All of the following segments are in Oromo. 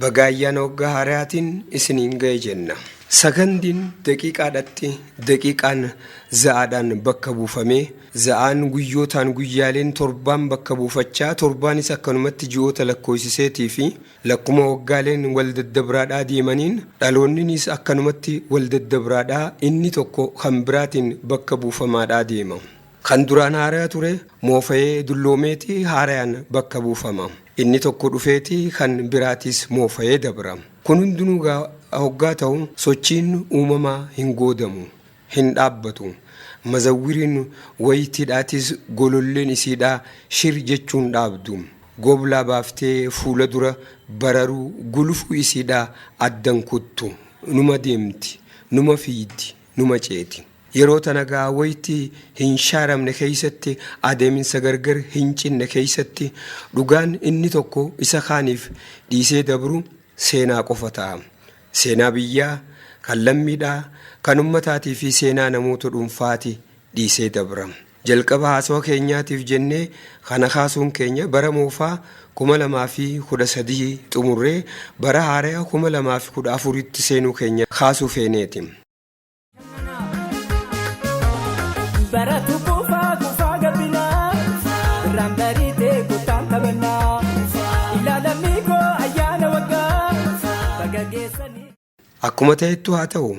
Baga ayyaana waggaa haarayaatiin isiniin gahe jenna. Sakandiin daqiiqaadhatti, daqiiqaan za'aadhaan bakka buufamee, za'aan guyyootaan guyyaaleen torbaan bakka buufachaa, torbaanis akkanumatti ji'oota lakkooysiseetii fi lakkuma waggaaleen wal daddabraadhaa deemaniin dhaloonniniis akkanumatti wal daddabraadhaa inni tokko kan biraatiin bakka buufamaadhaa deema. Kan duraan haaraya ture moofayee dulloomeeti haarayaan bakka buufama. Inni tokko dhufeeti kan biraatiis moofayee dabra. Kun hundinuu gaa hoggaa ta'u sochiin uumamaa hin goodamu, hin dhaabbatu. Mazawwiriin waytiidhaatiis gololleen isiidhaa shir jechuun dhaabdu. Goblaa baaftee fuula dura bararuu, gulufuu isiidhaa addan kuttu. Numa deemti, numa fiiydi, numa ceeti. Yeroo tana gaa wayti hin shaaramne keeysatti, adeeminsa gargar hin cinne keeysatti dhugaan inni tokko isa kaaniif dhiisee dabru seenaa qofa ta'a. Seenaa biyyaa, kan lammiidhaa, kan ummataatii fi seenaa namoota dhunfaati dhiisee dabra. Jalqaba haasawa keenyaatiif jennee kana kaasuun keenya bara moofaa 2013 xumurree bara haaraya 2014tti seenuu keenya kaasuu feeneeti. Baratu kufaa kufaa gabbinaa birraan bariitee kottaan taphannaa ilaalamii koo ayyaana waggaa baga geessanii. Akkuma ta'ettu haa ta'u,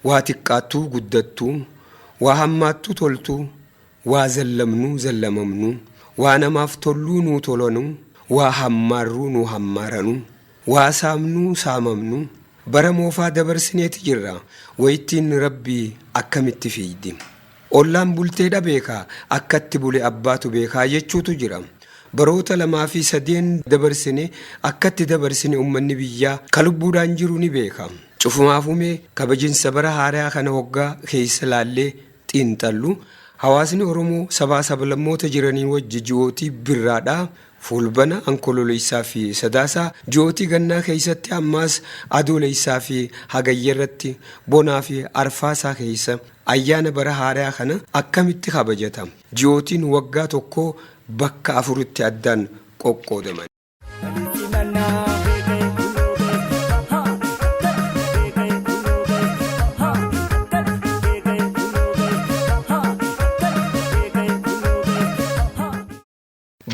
waa xiqqaattuu guddattuu, waa hammaattuu toltuu, waa zallamnuu zallamamnuu, waa namaaf tolluu nuu tolanuu, waa hammaarruu nuu hammaaranuu, Waa saamnuu saamamnu bara moofaa dabarsineeti jirra. Waytiin Rabbii akkamitti fiiydi. Ollaan bulteedha beeka, akkatti bule abbaatu beekaa jechuutu jira. Baroota lamaa fi sadeen dabarsine akkatti dabarsine ummanni biyyaa ka lubbuudhaan jiru ni beeka. Cufumaafuu mee kabajinsa bara haarayaa kana hoggaa keessa laallee xiinxallu, hawaasni Oromoo sabaa sablammoota jiraniin wajji ji'ootii birraadhaa Fuulbana, Ankololeessaa fi Sadaasaa, ji'ootii gannaa keessatti ammaas Adoolessaa fi Hagayya irratti, Bonaa fi Arfaasaa keessa ayyaana bara haarayaa kana akkamitti kabajata? Ji'ootiin waggaa tokkoo bakka afuritti addaan qoqqoodaman.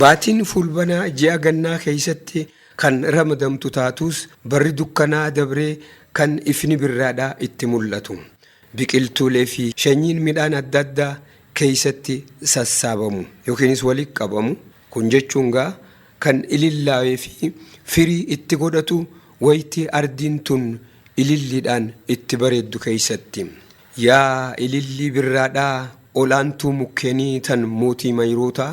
Baatiin Fuulbanaa ji'a gannaa keessatti kan ramadamtu taatuus barri dukkanaa dabree kan ifni birraadhaa itti mul'atu. Biqiltuulee fi shanyiin midhaan adda addaa keessatti sassaabamu yookiinis walitti qabamu. Kun jechuun gaa kan ilillaawee fi firii itti godhatu waytii ardiin tun ililliidhaan itti bareeddu keessatti. Yaa ilillii birraadhaa ol'aantuu mukkeenii tan mootii mayrootaa,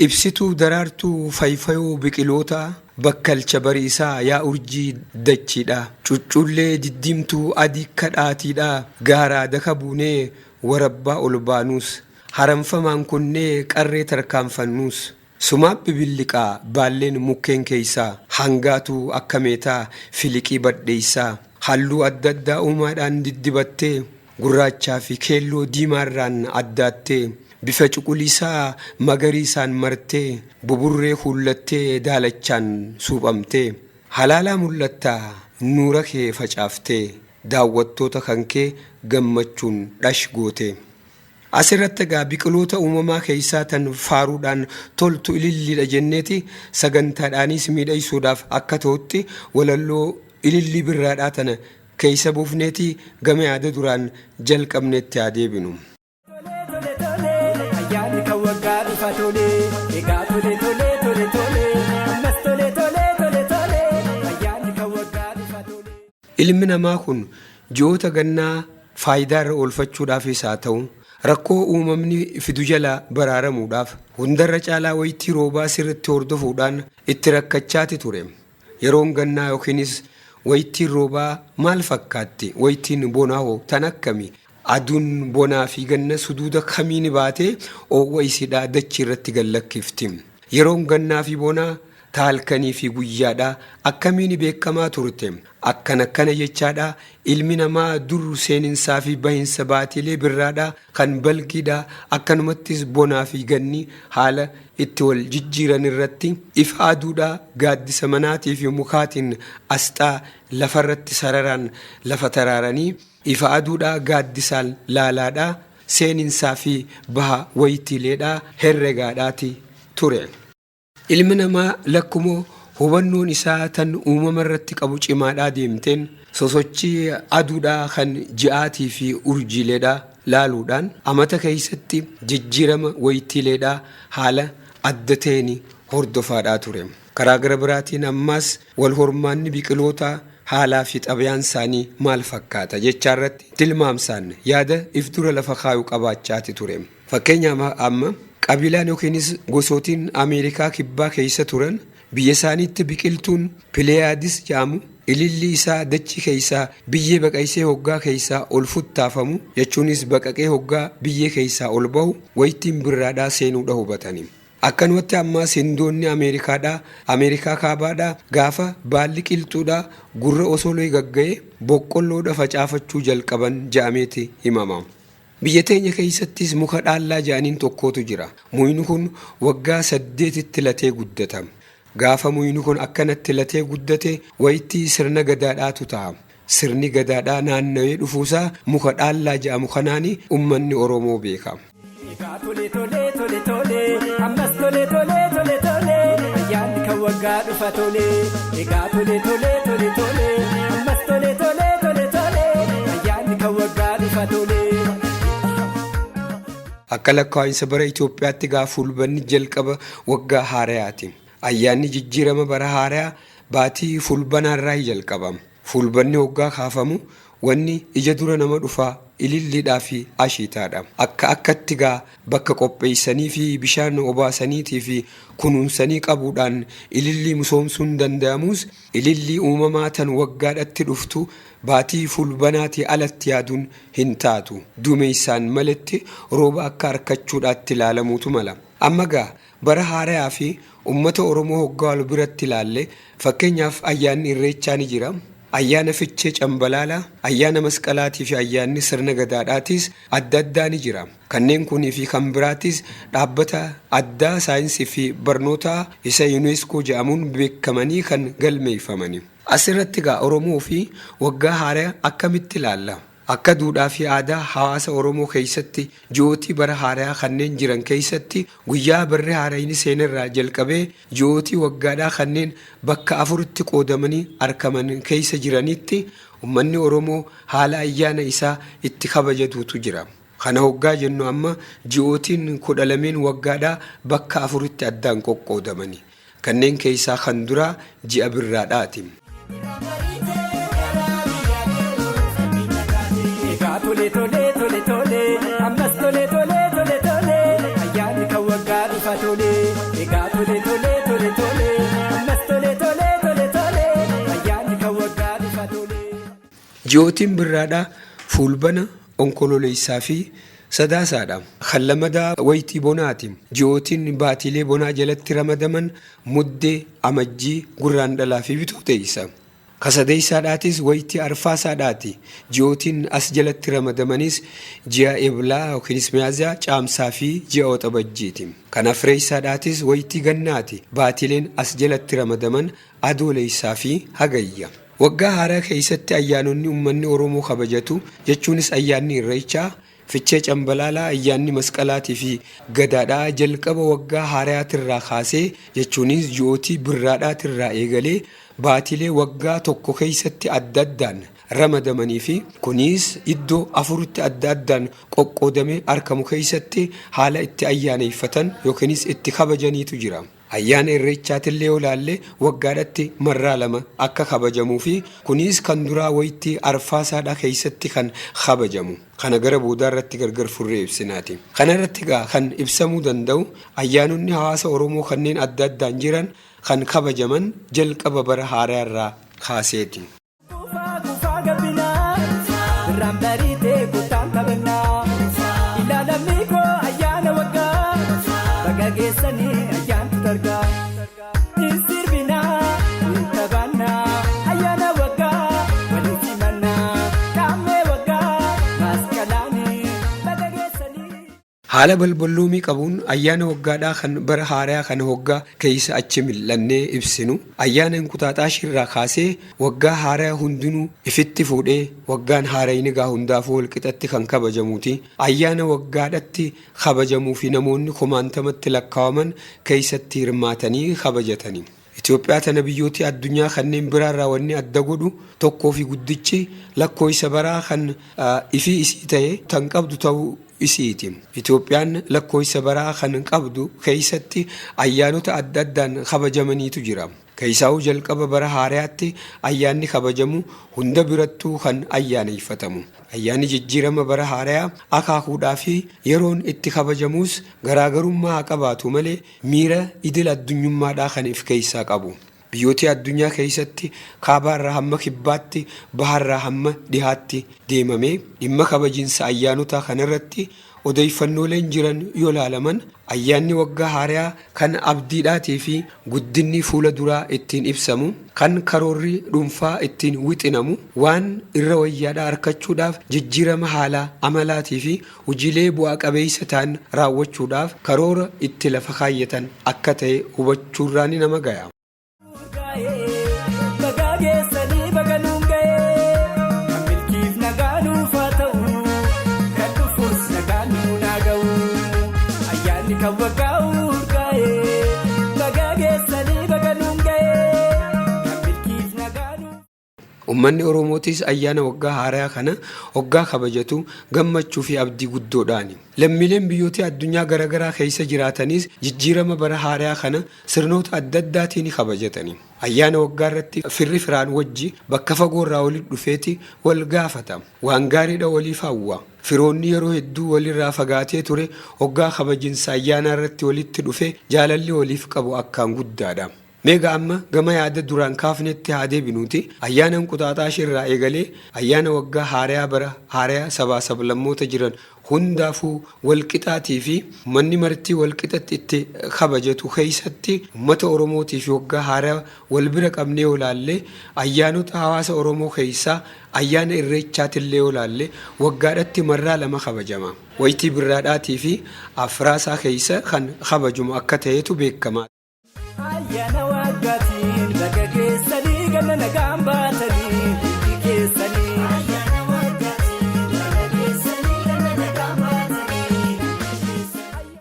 ibsituu daraartuu fayfayoo biqilootaa, bakkalcha bariisaa yaa urjii dachiidhaa, cuccullee diddiimtuu adii akka dhaatiidhaa, gaaraa daka buunee warabbaa ol baanuus, haramfamaan kunnee qarree tarkaanfannuus, sumaaf bibilliqaa baalleen mukkeen keeysaa, hangaatuu akka meetaa filiqii badheeysaa, halluu adda addaa uumaadhaan diddibattee, gurraachaa fi keelloo diimaarraan addaattee, bifa cuquliisaa magariisaan martee, buburree kuullattee daalachaan suuphamtee, halaalaa mul'atta nuura kee facaaftee, daawwattoota kankee gammachuun dhash gootee. As irratti egaa biqiloota uumamaa keessaa tan faaruudhaan toltu ililliidha jenneeti sagantaadhaaniis miidhaysuudhaaf akka ta'utti walalloo ilillii birraadhaa tana keessa buufneeti gama yaada duraan jalqabneetti haa deebinu. Tole tole tole ayyaanni kan waggaa dhufa tole egaa tole tole tole tole ammas tole tole tole tole ayyaanni kan waggaa dhufa tole. Ilmi namaa kun ji'oota gannaa faayidaa irra oolfachuudhaafis haa ta'u, rakkoo uumamni fidu jalaa baraaramuudhaaf hundarra caalaa waytii roobaa sirritti hordofuudhaan itti rakkachaati ture. Yeroon gannaa yookiinis waytiin roobaa maal fakkaatti? Waytiin bonaa hoo tan akkami? Aduun bonaa fi ganna suduuda kamiini baatee oowwa isiidhaa dachii irratti gad lakkifti? Yeroon gannaa fi bonaa Ta halkanii fi guyyaadhaa akkamiin beekamaa turte? Akkana akkana jechaadhaa ilmi namaa dur seeninsaa fi bahinsa baatiilee birraadhaa kan balgiidhaa akkanumattis bonaa fi ganni haala itti wal jijjiiran irratti ifa aduudhaa gaaddisa manaatii fi mukaatiin asxaa lafarratti sararaan lafa taraaranii ifa aduudhaa gaaddisaan laalaadhaa seeninsaa fi baha wayitiileedhaa herregaadhaati ture. Ilmi namaa lakkumoo hubannoon isaa tan uumama irratti qabu cimaadhaa deemteen sosochii aduudhaa kan ji'aatii fi urjiileedhaa laaluudhaan amata keessatti jijjiirama wayitiileedhaa haala adda ta'een hordofaadhaa ture. Karaa gara biraatiin ammaas wal hormaanni biqilootaa haalaa fi xabayaan isaanii maal fakkaata jechaa irratti tilmaamsaan yaada if dura lafa kaayu qabaachaati ture. Fakkeenyaaf amma qabiilaan yookiinis gosootiin Ameerikaa kibbaa keessa turan biyya isaaniitti biqiltuun Pileeyaadis jedhamu ililli isaa dachii keessaa biyyee baqaysee hoggaa keessaa ol futtaafamu jechuunis baqaqee hoggaa biyyee keessaa ol bahu waytiin birraadhaa seenuudha hubatani. Akkanumatti ammaas Hindoonni Ameerikaadhaa Ameerikaa kaabaadhaa gaafa baalli qilxuudhaa gurra osolee gagga'e boqqolloodha facaafachuu jalqaban jedhameeti himama. Biyya teenya keessattis muka dhaallaa jedhaniin tokkotu jira. Muyni kun waggaa 8tti latee guddata. Gaafa muyni kun akkanatti latee guddate waytii sirna gadaadhaatu ta'a. Sirni gadaadhaa naannawee dhufuusaa muka dhaallaa jedhamu kanaani ummanni Oromoo beeka. Egaa tole tole tole tole ammas tole tole tole tole ayyaanni kan waggaa dhufa tole. Egaa tole tole tole tole ammas tole tole tole tole ayyaanni kan waggaa dhufa tole. Akka lakkaa'insa bara Itoophiyaatti gaafa fulbanni jalqaba waggaa haarayaati. Ayyaanni jijjiirama bara haarayaa baatii fulbanaarraa jalqabama. Fulbanni hoggaa kaafamu wanni ija dura nama dhufaa ililliidhaa fi ashiitaadha. Akka akkatti gaa bakka qopheessanii fi bishaan obaasaniitii fi kunuunsanii qabuudhaan ilillii misoomsuun danda'amus ilillii uumamaa tan waggaadhatti dhuftu baatii fulbanaatii alatti yaaduun hin taatu. Dumeessaan maletti rooba akka harkachuudhaatti ilaalamuutu mala. Amma gaa bara haarayaa fi uummata Oromoo hoggaa wal biratti ilaalle fakkeenyaaf ayyaanni Irreechaa ni jira. Ayyaana Fichee Cambalaalaa, ayyaana Masqalaatii fi ayyaanni sirna gadaadhaatis adda addaa ni jira. Kanneen kunii fi kan biraatis dhaabbata addaa saayinsii fi barnootaa isa UNESCO jedhamuun beekamanii kan galmeeffamani. Asirratti egaa Oromoo fi waggaa haaraa akkamitti ilaalla? Akka duudhaa fi aadaa hawaasa Oromoo keessatti ji'ootii bara haaraa kanneen jiran keessatti guyyaa barri haarayni seenerraa jalqabee ji'ootii waggaadhaa kanneen bakka afuritti qoodamanii argaman keessa jiranitti uummanni Oromoo haala ayyaana isaa itti kabajatuutu jira. Kana hoggaa jennu amma ji'ootiin 12 waggaadhaa bakka afuritti addaan qoqqoodamani. Kanneen keessaa kan duraa ji'a birraadhaati. Egaa tole tole tole tole ammas tole tole tole tole ayyaanni kan waggaa dhufa tole. Egaa tole tole tole tole ammas tole tole tole tole ayyaanni kan waggaa dhufa tole. Ji'ootiin birraadhaa fulbana, onkololeessaa fi sadaasaadha. Kan lamadaa waytii bonaati. Ji'ootiin baatiilee bonaa jalatti ramadaman muddee, amajjii, gurraandhalaa fi bitootessa. Kasadeessaadhaatis waytii arfaasaadhaati. Ji'ootiin as jalatti ramadamanis ji'a eblaa yookiinis miyaaziyaa, caamsaa fi ji'a waxabajjiiti. Kan afreessaadhaatis waytii gannaati. Baatiileen as jalatti ramadaman adoolessaa fi hagayya. Waggaa haaraa keessatti ayyaanonni uummanni Oromoo kabajatu jechuunis ayyaanni Irreechaa, Fichee Cambalaalaa, ayyaanni Masqalaatii fi Gadaadhaa jalqaba waggaa haaraatirraa kaasee jechuunis ji'ootii birraadhaatirraa eegalee baatiilee waggaa tokko keessatti adda addaan ramadamanii fi kunis iddoo afuritti adda addaan qoqqoodamee argamu keessatti haala itti ayyaaneffatan yookiinis itti kabajaniitu jira. Ayyaana Irreechaatillee yoo ilaalle waggaadhatti marraa lama akka kabajamuu fi kunis kan duraa waytii arfaasaadhaa keessatti kan kabajamu. Kana gara boodaa irratti gargar furree ibsinaati. Kana irratti egaa kan ibsamuu danda'u ayyaanonni hawaasa Oromoo kanneen adda addaan jiran kan kabajaman jalqaba bara haaraa irraa kaaseeti. Kuufaa kuufaa gabbinaa birraan bariitee kottaan taphannaa ilaalamni koo ayyaana waggaa baga geessanii ayyaantu targaa. Haala balballoomii qabuun ayyaana waggaadhaa kan bara haarayaa kana hoggaa keeysa achi mil'annee ibsinu, ayyaana Inquxaaxaashii irraa kaasee waggaa haaraya hundinuu ifitti fuudhee waggaan haarayni gaa hundaafuu walqixatti kan kabajamuuti. Ayyaana waggaadhatti kabajamuu fi namoonni kumaantamatti lakkaawaman keeysatti hirmaatanii kabajatani. Itoophiyaa tana biyyooti addunyaa kanneen biraarraa wanni adda godhu tokkoo fi guddichi lakkooysa baraa kan ifii isii tahe tan qabdu tahuu isiiti. Itoophiyaan lakkooysa baraa kan qabdu keeysatti ayyaanota adda addaan kabajamaniitu jira. Keeysaahuu jalqaba bara haarayaatti ayyaanni kabajamu hunda birattuu kan ayyaaneeyfatamu. Ayyaanni jijjiirama bara haarayaa akaakuudhaa fi yeroon itti kabajamuus garaagarummaa haa qabaatu malee miira idil addunyummaadhaa kan if keeysaa qabu. Biyyootii addunyaa keeysatti kaabaarraa hamma kibbaatti, baharraa hamma dhihaatti deemamee dhimma kabajinsa ayyaanotaa kanarratti odeeyfannooleen jiran yoo laalaman ayyaanni waggaa haarayaa kan abdiidhaatii fi guddinni fuula duraa ittiin ibsamu, kan karoorri dhunfaa ittiin wixinamu, waan irra wayyaadhaa arkachuudhaaf jijjiirama haalaa, amalaatii fi hujiilee bu'aa qabeeysa ta'an raawwachuudhaaf karoora itti lafa kaayyatan akka ta'e hubachuurraani nama gaya. Bagaa geessanii baga nuun ga'ee kan milkiif nagaa nuuf haa ta'u kan dhufuus nagaan nuun haa ga'u ayyaanni kan waggaa urgaa'ee bagaa geessanii baga nuun ga'ee kan milkiif nagaa nuuf. Ummanni Oromootis ayyaana waggaa haarayaa kana hoggaa kabajatu gammachuu fi abdii guddoodhaani. Lammiileen biyyoota addunyaa garagaraa keessa jiraatanis jijjiirama bara haarayaa kana sirnoota adda addaatiin kabajatani. Ayyaana waggaa irratti firri firaan wajji bakka fagoorraa walitti dhufeeti wal gaafata. Waan gaariidha waliif hawwa. Firoonni yeroo hedduu walirraa fagaatee ture hoggaa kabajinsa ayyaanaa irratti walitti dhufe jaalalli waliif qabu akkaan guddaadha. Meegaa amma gama yaada duraan kaafnetti haa deebinuuti ayyaana Inquxaaxaash irraa eegalee ayyaana waggaa haarayaa bara haaraya sabaa sablammoota jiran hundaafuu walqixaatii fi ummanni martii walqixatti itti kabajatu keeysatti ummata Oromootii fi waggaa haaraya wal bira qabnee yoo laalle ayyaanota hawaasa Oromoo keeysaa ayyaana Irreechaatillee yoo laalle waggaadhatti marraa lama kabajama. Waytii birraadhaatii fi afraasaa keeysa kan kabajumu akka tahetu beekama. Ayyaana waggaatiin baga geessanii ganna nagaan baatanii hundi keessanii. Ayyaana waggaatiin baga geessanii ganna nagaan baatanii hundi keessanii.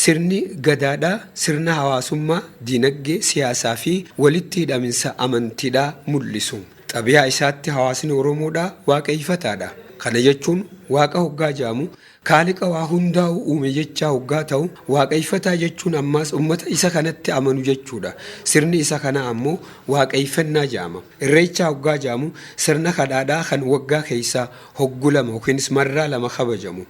Sirni Gadaadhaa sirna hawaasummaa, diinagdee, siyaasaa fi walitti hidhaminsa amantiidhaa mul'isu. Xabiyaa isaatti hawaasni Oromoodhaa waaqeeyfataadha. Kana jechuun Waaqa hoggaa ja'amu Kaaliqa waa hundaa'u uume jechaa hoggaa ta'u, Waaqeyfataa jechuun ammaas ummata isa kanatti amanu jechuudha. Sirni isa kanaa ammoo Waaqeyfannaa ja'ama. Irreechaa hoggaa ja'amu sirna kadhaadhaa kan waggaa keessaa hoggu lama yookiinis marraa lama kabajamu.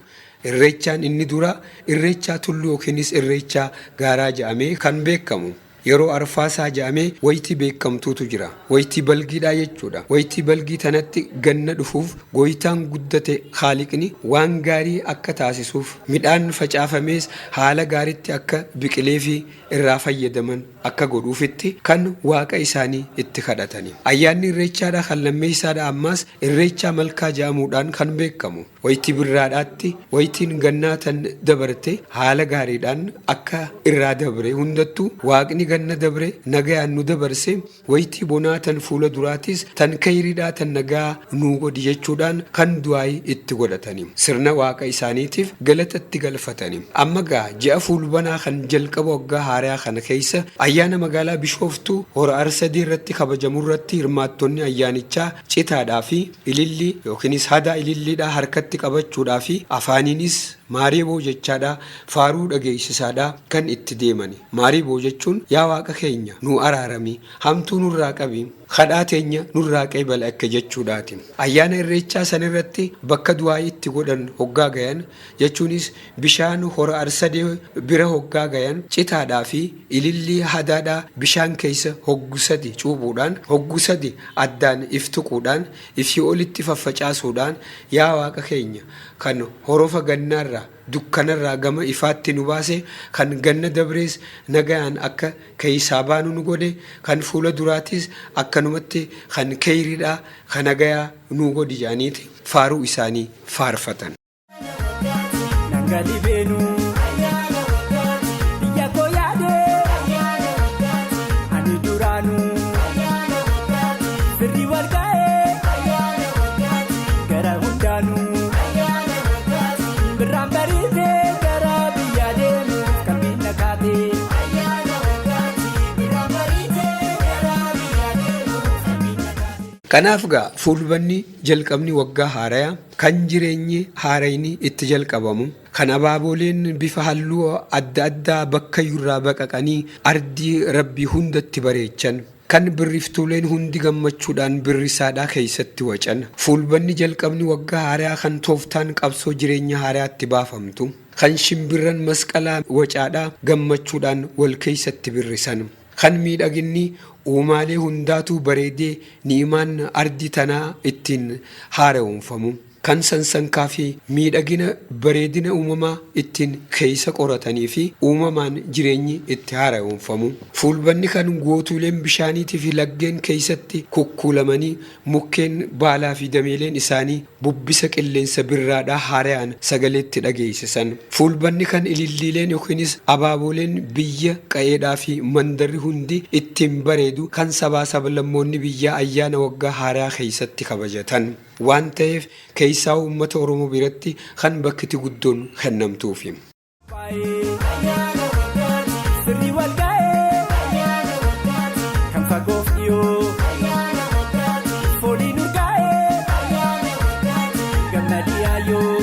Irreechaan inni duraa Irreechaa Tulluu yookiinis Irreechaa Gaaraa ja'amee kan beekkamu. Yeroo arfaasaa ja'amee waytii beekkamtuutu jira. Waytii balgiidhaa jechuudha. Waytii balgii tanatti ganna dhufuuf gooytaan guddate khaaliqni waan gaarii akka taasisuuf, midhaan facaafamees haala gaaritti akka biqileefii irraa fayyadaman akka godhuufitti kan waaqa isaanii itti kadhatani. Ayyaanni Irreechaadhaa kan lammeeysaadhaa ammaas Irreechaa Malkaa ja'amuudhaan kan beekkamu. Waytii birraadhaatti waytiin gannaa tan dabarte haala gaariidhaan akka irraa dabre hundattuu Waaqni ganna dabre nagayaan nu dabarse waytii bonaa tan fuula duraatis tan keyriidhaa tan nagayaa nuu godhi jechuudhaan kan du'aayii itti godhatani. Sirna Waaqa isaaniitiif galata itti galfatani. Amma gaa ji'a Fuulbanaa kan jalqaba waggaa haarayaa kana keessa ayyaana magaalaa Bishooftuu Hora Arsadii irratti kabajamurratti hirmaattonni ayyaanichaa citaadhaa fi ilillii yookiinis hadaa ililliidhaa harkatti qabachuudhaa fi afaaniinis maariiboo jechaadhaa faaruu dhageessisaadhaa kan itti deemani. Maariiboo jechuun yaa Waaqa keenya nuu araarami, hamtuu nurraa qabi, kadhaa teenya nurraa qeebali akka jechuudhaati. Ayyaana Irreechaa sanirratti bakka du'aa'ii itti godhan hoggaa gayan jechuunis bishaan hora Arsadee bira hoggaa gayan citaadhaa fi ilillii hadaadhaa bishaan keessa hoggu sadi cuuphuudhaan hoggu sadi addaan if tuquudhaan ifii olitti faffacaasuudhaan yaa Waaqa keenya kan horofa gannaarraa dukkanarraa gama ifaatti nu baase kan ganna dabrees nagayaan akka keeysaa baanu nu godhe kan fuula duraatis akkanumatti kan keeyriidhaa ka nagayaa nuu godhi jedhaniiti faaruu isaanii faarfatan. Nangali beenu. bariitee gara biyyaa deemuuf qalbiin na kaatee. Ayyaana waggaati birraan bariitee gara biyyaa deemuuf qalbiin na kaatee. Kanaaf gaa Fulbanni jalqabni waggaa haarayaa kan jireenyi haarayni itti jalqabamu, kan abaabooleen bifa halluu adda addaa bakkayyurraa baqaqanii ardii Rabbii hundatti bareechan, kan birriftuuleen hundi gammachuudhaan birrisaadhaa keeysatti wacan, Fulbanni jalqabni waggaa haarayaa kan tooftaan qabsoo jireenya haarayaatti baafamtu, kan shimbirran masqalaa wacaadhaa gammachuudhaan wal keeysatti birrisan, kan miidhaginni uumaalee hundaatuu bareedee ni'imaan ardii tanaa ittiin haara'oomfamu, kan sansankaa fi miidhagina bareedina uumamaa ittiin keeysa qoratanii fi uumamaan jireenyi itti haara'oomfamu. Fuulbanni kan gootuuleen bishaaniitii fi laggeen keeysatti kukkuulamanii mukkeen baalaa fi dameeleen isaanii bubbisa qilleensa birraadhaa haarayaan sagaleetti dhageeysisan. Fuulbanni kan ililliileen yookiinis abaabooleen biyya qa'eedhaa fi mandarri hundi ittiin bareedu kan sabaa sablammoonni biyyaa ayyaana waggaa haarayaa keeysatti kabajatan waan ta'eef keeysaa'uu uummata Oromoo biratti kan bakkiti guddoon kennamtuufi. Ayyaana waggaati sirni wal ga'ee. Ayyaana waggaati kan fagoof dhiyoo. Ayyaana waggaati fooliin urgaa'ee. Ayyaana waggaati gammadii ayyoo.